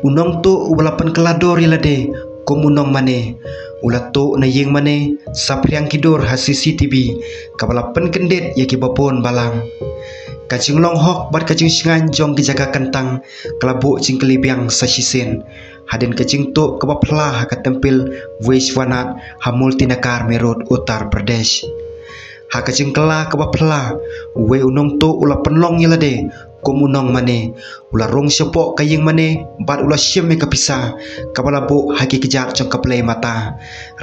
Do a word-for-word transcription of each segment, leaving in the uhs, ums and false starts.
U nongtuh uba la pynkylla dur ïa lade kum u nongmane u la tuh na ïing mane saphriang ki dur ha C C T V kaba la pynkyndit ïa kiba bun balang. Ka jinglong hok bad ka jingshngaiñ jong ki jaka kyntang ka la buh jingkylli biang sa shisien hadien ka jingtuh kaba phylla ha ka tempil Vishwanath ha Multinagar Meerut, Uttar Pradesh. Ha ka jingkylla kaba phylla, uwei u nongtuh u la pynlong ïa lade kum u nongmane. U la rung shapoh ka ïing mane bad u la shim ïa ka pisa kaba la buh ha ki kjat jong ka blei mata.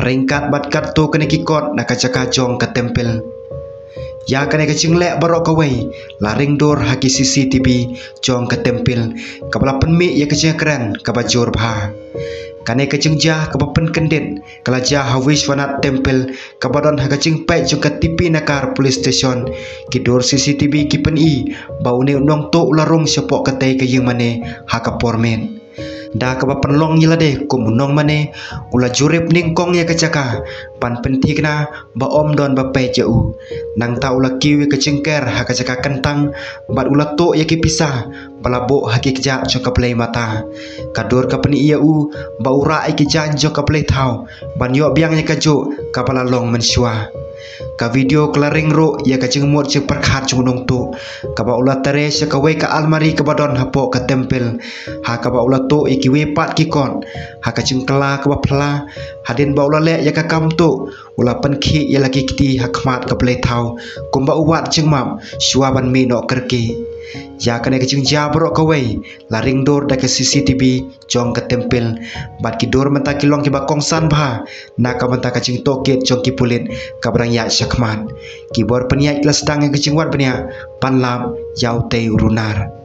Ryngkat bad katto katne ki kot na ka jaka jong ka tempil. Ïa kane ka jingleh baroh kawei la ring dur ha ki C C T V jong ka tempil kaba la pynmih ïa ka jingkren kaba jur bha. Kane ka jingjia kaba pynkyndit ka la jia ha Vishwanath Temple kaba don ha ka jingpeit jong ka T P Nagar Police Station. Ki dur C C T V ki pyni ba une u nongtuh u la rung shapoh katei ka ïing mane ha ka por miet. Da kaba pynlong ïa lade kum u nongmane, u la jurip nyngkong ïa ka jaka ban pynthikna ba ym don ba peit ïa u. Nangta u la kiew ïa ka jingker ha ka jaka kyntang bad u la tuh ïa ki pisa ba la buh ha ki kjat jong ka blei mata. Ka dur ka pyni ïa u ba u rah ïa ki jaiñ jong ka blei thaw ban ïoh biang ïa kajuh kaba la long mynshuwa. Ka video ka la ring ruh ïa ka jingmut jingpyrkhat jong u nongtuh kaba u la trei sha kawei ka almari kaba don hapoh ka tempil, ha kaba u la tuh ïa kiwei pat ki kot. Ha ka jingkylla kaba phylla, hadien ba u la leh ïa ka kam tuh, u la pynkhih ïa la ki kti ha khmat ka blei thaw kumba u wad jingmap shuwa ban mih noh kyrkieh. Ïa kane ka jingjia baroh kawei la ring dur da ka C C T V jong ka tempil bad ki dur mynta ki long kiba kongsan bha na ka bynta ka jingtohkit jong ki pulit kaba dang ïaid shakhmat. Ki bor pynïaid ki la sdang ïa ka jingwad bniah ban lap ïa utei u runar.